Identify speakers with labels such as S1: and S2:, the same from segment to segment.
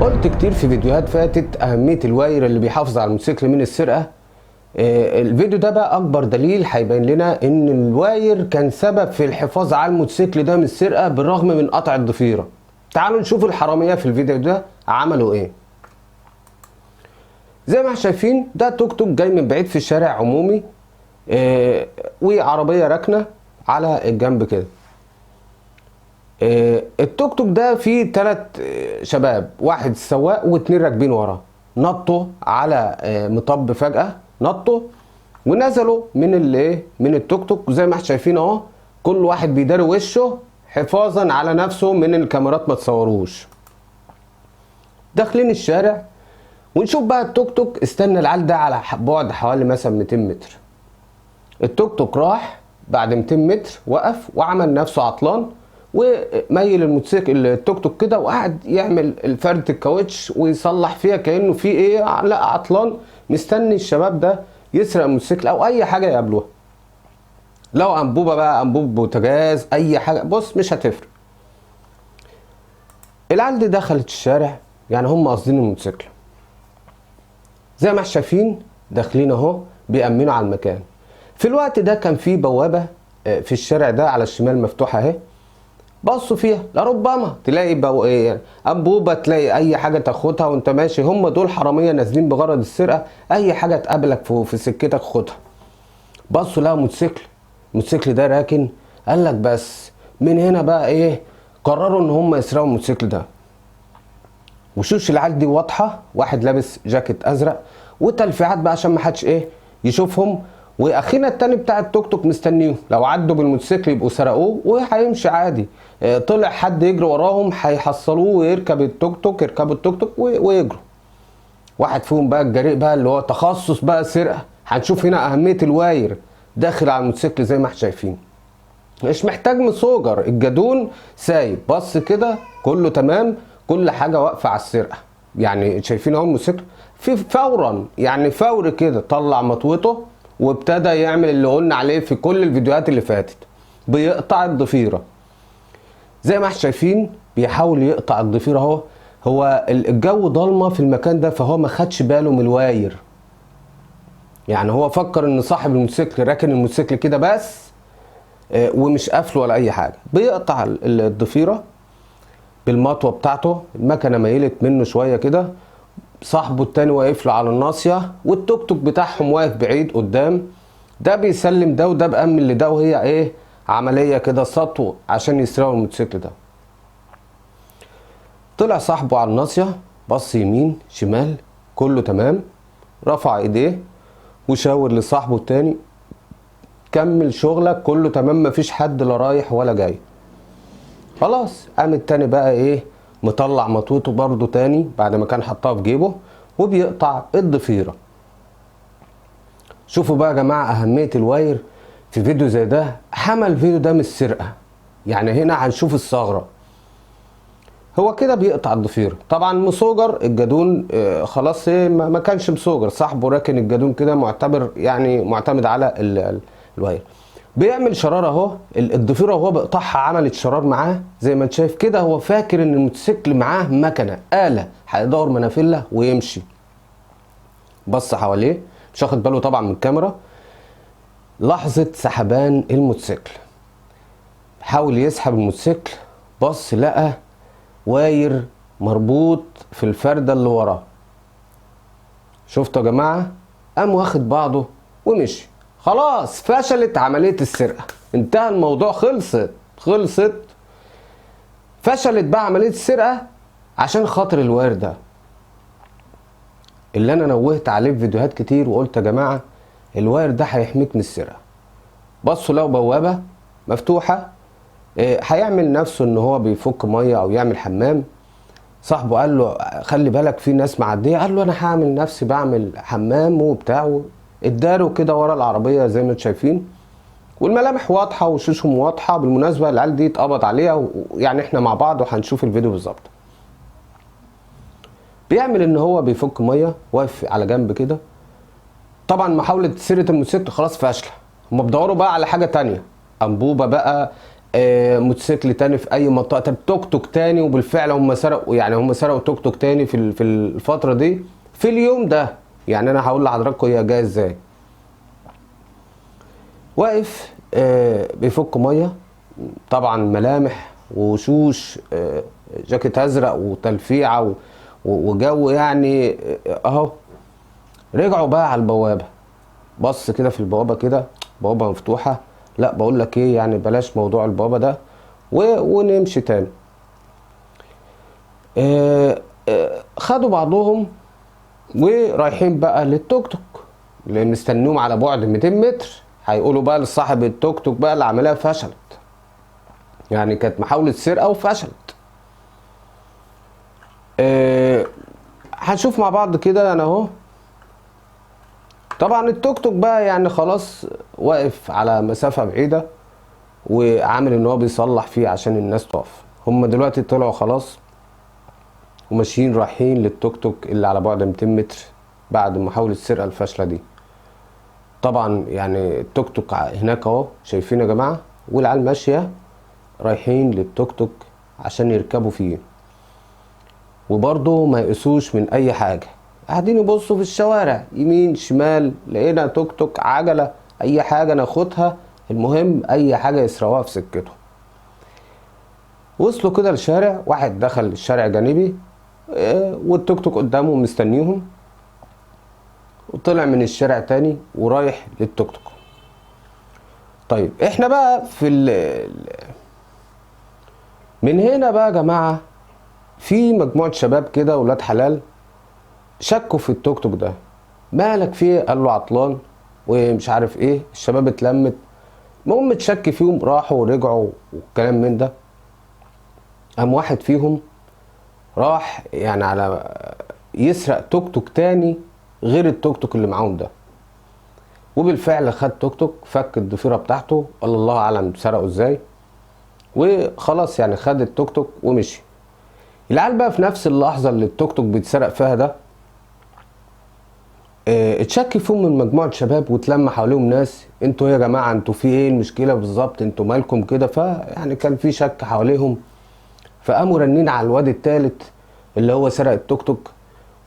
S1: قلت كتير في فيديوهات فاتت أهمية ال wire اللي بيحافظ على الموتوسيكل من السرقة. الفيديو ده بقى أكبر دليل هيبين لنا إن ال wire كان سبب في الحفاظ على الموتوسيكل ده من السرقة بالرغم من قطع الضفيرة. تعالوا نشوف الحرامية في الفيديو ده عملوا إيه. زي ما احنا شايفين ده توك توك جاي من بعيد في الشارع عمومي، وعربية راكنة على الجنب كده. التوك توك ده فيه 3 شباب، واحد سواق واتنين راكبين وراه. نطوا على مطب فجأة، نطوا ونزلوا من التوك توك. زي ما احنا شايفين اهو كل واحد بيداري وشه حفاظا على نفسه من الكاميرات ما تصوروش. داخلين الشارع ونشوف بقى التوك توك استنى العيال ده على بعد حوالي مثلا 200 متر. التوك توك راح بعد 200 متر وقف وعمل نفسه عطلان وميل الموتوسيكل التوك توك كده وقعد يعمل الفرد الكاوتش ويصلح فيها كأنه في ايه، لا عطلان، مستني الشباب ده يسرق الموتوسيكل او اي حاجة يقابلوها. لو انبوبة بقى، انبوبة بوتاجاز، اي حاجة، بص مش هتفرق. العيال دي دخلت الشارع، يعني هم قاصدين الموتوسيكل. زي ما احنا شايفين داخلين اهو بيأمنوا على المكان. في الوقت ده كان في بوابة في الشارع ده على الشمال مفتوحة اهي، بصوا فيها لربما تلاقي انبوبة، تلاقي اي حاجة تاخدها وانت ماشي. هم دول حرامية نازلين بغرض السرقة، اي حاجة تقابلك في سكتك خدها. بصوا لقوا موتوسيكل، الموتوسيكل ده راكن، قال لك بس من هنا بقى ايه، قرروا ان هم يسرقوا الموتوسيكل ده. وشوش العيال دي واضحة، واحد لابس جاكيت ازرق وتلفيعات بقى عشان ما حدش ايه يشوفهم، واخينا التاني بتاع التوك توك مستنيهم، لو عدوا بالموتوسيكل يبقوا سرقوه وهيمشي عادي. طلع حد يجري وراهم هيحصلوه ويركب التوك توك، يركبوا التوك توك ويجروا. واحد فيهم بقى الجريء بقى اللي هو تخصص بقى سرقه، هنشوف هنا اهمية ال wire، داخل على الموتوسيكل زي ما احنا شايفين، مش محتاج مسوجر، الجدون سايب، بص كده كله تمام، كل حاجة واقفة على السرقة. يعني شايفين اهو الموتوسيكل في فورا، يعني فور كده طلع مطوته وابتدى يعمل اللي قلنا عليه في كل الفيديوهات اللي فاتت، بيقطع الضفيره. زي ما احنا شايفين بيحاول يقطع الضفيره اهو. هو الجو ضلمة في المكان ده، فهو ما خدش باله من ال wire، يعني هو فكر ان صاحب الموتوسيكل راكن الموتوسيكل كده بس، ومش قافله ولا اي حاجة. بيقطع الضفيره بالمطوه بتاعته، المكنه ميلت منه شوية كده، صاحبه التاني واقف له على الناصية، والتوك توك بتاعهم واقف بعيد قدام، ده بيسلم ده وده بأمن لده، وهي ايه عملية كده سطو عشان يسرقوا الموتوسيكل ده. طلع صاحبه على الناصية، بص يمين شمال كله تمام، رفع ايديه وشاور لصاحبه التاني كمل شغلك كله تمام، مفيش حد لا رايح ولا جاي. خلاص قام التاني بقى ايه مطلع مطوته برضو تاني بعد ما كان حطها في جيبه وبيقطع الضفيرة. شوفوا بقى يا جماعة أهمية ال wire في فيديو زي ده، حمى الفيديو ده من السرقة. يعني هنا هنشوف الثغرة، هو كده بيقطع الضفيرة، طبعا مسوجر الجدون، خلاص ايه ما كانش مسوجر، صاحبه راكن الجدون كده معتبر يعني معتمد على ال wire. بيعمل شرارة اهو، الضفيرة وهو بيقطعها عملت شرار معاه زي ما انت شايف كده. هو فاكر ان الموتوسيكل معاه مكنة آلة هيدور منافلة ويمشي. بص حواليه مش واخد باله طبعا من الكاميرا. لحظة سحبان الموتوسيكل، حاول يسحب الموتوسيكل، بص لقى wire مربوط في الفردة اللي وراه. شفتوا يا جماعة؟ قام واخد بعضه ومشي. خلاص فشلت عملية السرقة، انتهى الموضوع، خلصت. فشلت بقى عملية السرقة عشان خاطر ال wire ده اللي انا نوهت عليه في فيديوهات كتير وقلت يا جماعة ال wire ده هيحميك من السرقة. بصوا لقوا بوابة مفتوحة، هيعمل نفسه ان هو بيفك مية او يعمل حمام. صاحبه قال له خلي بالك في ناس معدية، قال له انا هعمل نفسي بعمل حمام وبتاع. اداله كده ورا العربية زي ما انتم شايفين، والملامح واضحة وشوشهم واضحة. بالمناسبة العيال دي اتقبض عليها، ويعني احنا مع بعض وهنشوف الفيديو بالظبط. بيعمل ان هو بيفك مية، واقف على جنب كده. طبعا محاولة سرقة الموتوسيكل خلاص فاشلة، هما بيدوروا بقى على حاجة تانية، انبوبة بقى، موتوسيكل تاني في اي منطقة، طب توك توك تاني. وبالفعل هم سرقوا، يعني هم سرقوا توك توك تاني في الفترة دي في اليوم ده. يعني انا هقول لحضراتكم هي جاية ازاي. واقف بيفك مية، طبعا ملامح وشوش، جاكيت ازرق وتلفيعه وجو يعني، اهو. رجعوا بقى على البوابة، بص كده في البوابة كده، بوابه مفتوحة، لا بقول لك ايه، يعني بلاش موضوع البوابة ده ونمشي تاني. خدوا بعضهم ورايحين بقى للتوك توك اللي مستنيهم على بعد 200 متر. هيقولوا بقى لصاحب التوك توك بقى العملية فشلت، يعني كانت محاولة سرقه وفشلت. هنشوف مع بعض كده انا اهو. طبعا التوك توك بقى يعني خلاص واقف على مسافة بعيدة وعامل ان هو بيصلح فيه عشان الناس تقف. هم دلوقتي طلعوا خلاص وماشيين رايحين للتوك توك اللي على بعد 200 متر بعد محاولة السرقة الفاشلة دي. طبعا يعني التوك توك هناك اهو، شايفين يا جماعة، والعيال ماشية رايحين للتوك توك عشان يركبوا فيه، وبرضه ما يقسوش من اي حاجة، قاعدين يبصوا في الشوارع يمين شمال، لقينا توك توك، عجلة، اي حاجة ناخدها، المهم اي حاجة يسرقوها في سكته. وصلوا كده لشارع، واحد دخل الشارع جانبي، والتوك توك قدامه مستنيهم، وطلع من الشارع تاني ورايح للتوك توك. طيب احنا بقى في من هنا بقى يا جماعة في مجموعة شباب كده ولاد حلال شكوا في التوك توك ده، مالك فيه؟ قال له عطلان ومش عارف ايه. الشباب اتلمت، المهم اتشك فيهم، راحوا ورجعوا والكلام من ده. قام واحد فيهم راح يعني على يسرق توك توك تاني غير التوك توك اللي معاهم ده، وبالفعل خد توك توك، فك الضفيرة بتاعته، قال الله اعلم سرقه ازاي، وخلاص يعني خد التوك توك ومشي. العيال بقى في نفس اللحظة اللي التوك توك بيتسرق فيها ده، اتشك فيهم من مجموعة شباب واتلم حواليهم ناس، انتوا يا جماعة انتوا في ايه المشكلة بالظبط، انتوا مالكم كده؟ فيعني كان في شك حواليهم، فقاموا رنين على الواد التالت اللي هو سرق التوك توك،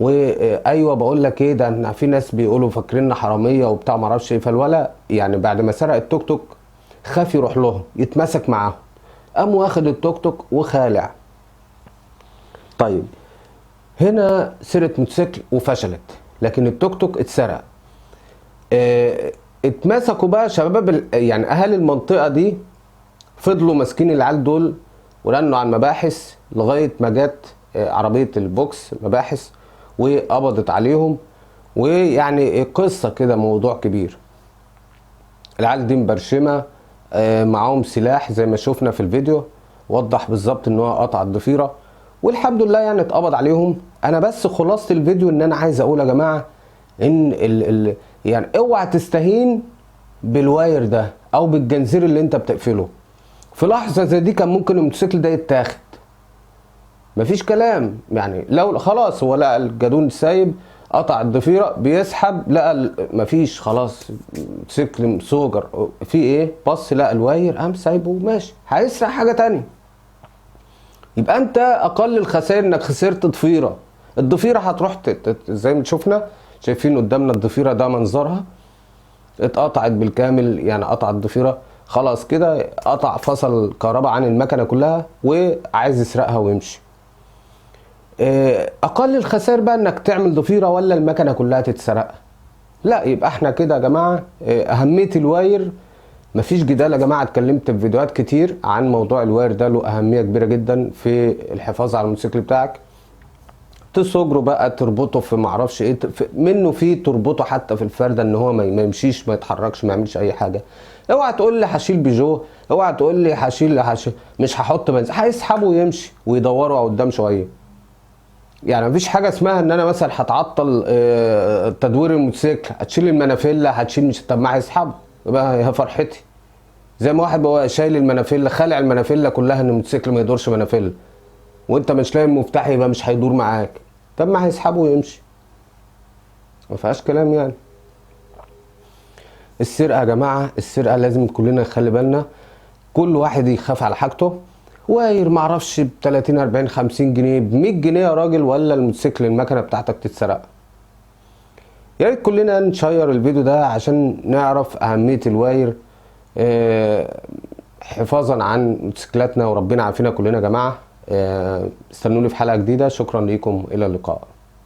S1: وايوة بقول لك ايه ده، احنا في ناس بيقولوا فاكريننا حرامية وبتاع ما اعرفش ايه. فالولا يعني بعد ما سرق التوك توك خاف يروح لهم يتمسك معاهم، قام واخد التوك توك وخالع. طيب هنا سرقة موتوسيكل وفشلت، لكن التوك توك اتسرق. اتمسكوا بقى شباب يعني اهالي المنطقة دي، فضلوا ماسكين العيال دول ورنوا على المباحث لغاية ما جت عربية البوكس مباحث وقبضت عليهم. ويعني قصة كده موضوع كبير. العيال دي مبرشمه، معاهم سلاح زي ما شفنا في الفيديو، وضح بالظبط ان هو قطع الضفيره، والحمد لله يعني اتقبض عليهم. انا بس خلاصه الفيديو ان انا عايز اقول يا جماعة ان ال يعني اوعى تستهين بالواير ده او بالجنزير اللي انت بتقفله. في لحظة زي دي كان ممكن الموتوسيكل ده يتاخد، مفيش كلام. يعني لو خلاص هو لقى الجدون سايب، قطع الضفيره، بيسحب، لقى مفيش خلاص موتوسيكل مسوجر في ايه، بص لقى الواير قام سايبه وماشي، هيسرق حاجة تانية. يبقى انت اقل الخسائر انك خسرت ضفيرة. الضفيره هتروح زي ما شفنا شايفين قدامنا الضفيره ده منظرها اتقطعت بالكامل، يعني قطع الضفيره خلاص كده، قطع فصل الكهرباء عن المكنه كلها وعايز يسرقها ويمشي. اقل الخسائر بقى انك تعمل ضفيرة ولا المكنه كلها تتسرق. لا يبقى احنا كده يا جماعة، اهمية الواير مفيش جدال يا جماعة. اتكلمت في فيديوهات كتير عن موضوع الواير ده، له اهمية كبيرة جدا في الحفاظ على الموتوسيكل بتاعك. تسجره بقى، تربطه في معرفش ايه، منه فيه تربطه حتى في الفرده ان هو ما يمشيش، ما يتحركش، ما يعملش اي حاجة. اوعى تقول لي هشيل بيجو، اوعى تقول لي هشيل مش هحط بنزين، هيسحبه ويمشي ويدوروا قدام شوية. يعني مفيش حاجة اسمها ان انا مثلا هتعطل تدوير الموتوسيكل، هتشيل المنافله، هتشيل مش، طب ما هيسحبه يبقى يا فرحتي. زي ما واحد بقى شايل المنافله، خالع المنافله كلها ان الموتوسيكل ما يدورش منافله، وانت مش لاقي المفتاح يبقى مش هيدور معاك، طب ما هيسحبه ويمشي، ما فيهاش كلام. يعني السرقة يا جماعة، السرقة لازم كلنا نخلي بالنا. كل واحد يخاف على حاجته. واير معرفش ب 30 40 50 جنيه، ب 100 جنيه يا راجل، ولا الموتوسيكل المكنه بتاعتك تتسرق. يا ريت كلنا نشير الفيديو ده عشان نعرف اهمية الواير، حفاظا عن موتوسيكلاتنا، وربنا عافينا كلنا يا جماعة. استنوني في حلقة جديدة. شكرا لكم، الى اللقاء.